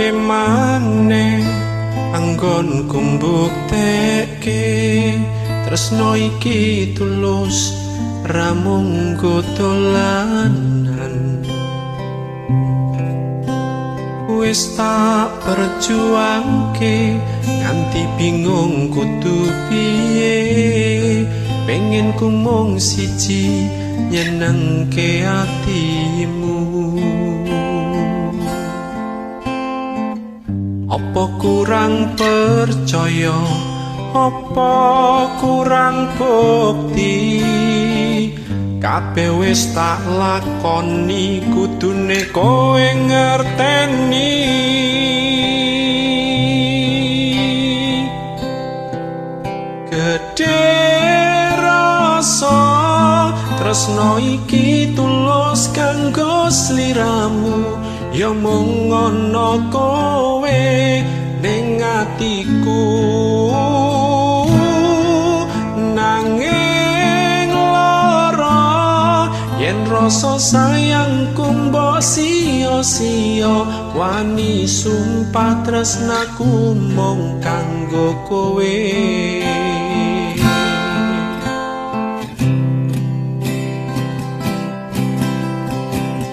piye maneh anggonku mbuktekke tresno iki tulus ra mung nggo dolanan. Wis tak perjuangke nganti bingung kudu piye, pengen ku mung siji nyenengke atimu. Apa kurang percaya, apa kurang bukti, kabeh wis tak lakoni kudune kowe ngerteni. Gedhe rasa tresno iki tulus kanggo sliramu, ya mung ana kowe ning atiku. Nanging lara yen rasa sayangku mbok sia-sia, wani sumpah tresnaku mung kanggo kowe.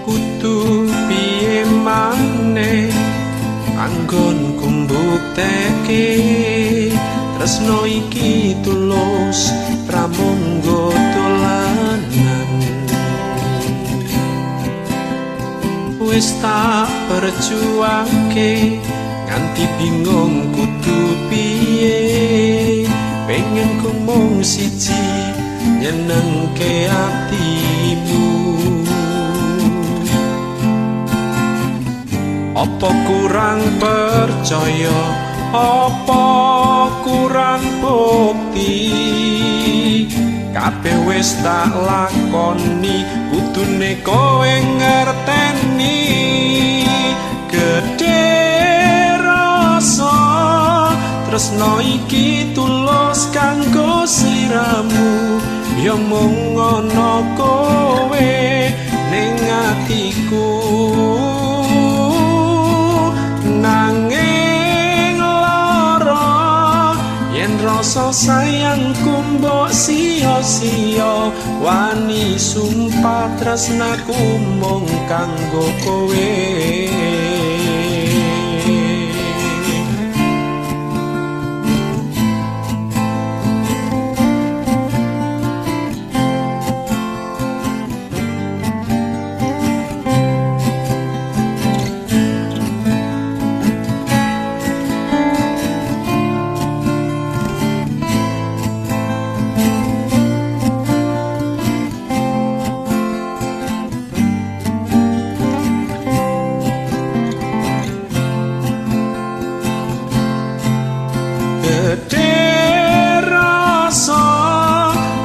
Kudu piye maneh anggonku mbuktekke tresno iki tulus ra mung nggo dolanan. Wis tak perjuangke nganti bingung kudu piye, pengen ku mung siji nyenengke atimu. Apa kurang percaya, apa kurang bukti, kabeh wis tak lakoni kudune kowe ngerteni. Gedhe rasa tresno iki tulus kanggo sliramu, ya mung ana kowe ning atiku. Nanging lara yen rasa sayangku mbok sia-sia, wani sumpah tresnaku mung kanggo kowe. Gedhe rasa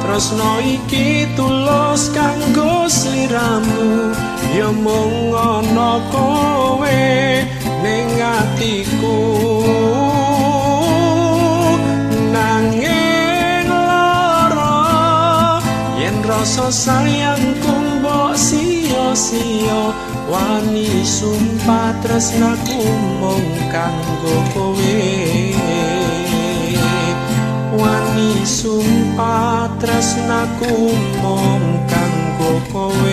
tresno iki tulus kanggo sliramu, ya mung ana kowe ning atiku. Nanging lara yen rasa sayangku mbok sia-sia, wani sumpah tresnaku mung kanggo kowe. Wani sumpah tresnaku mung kanggo kowe.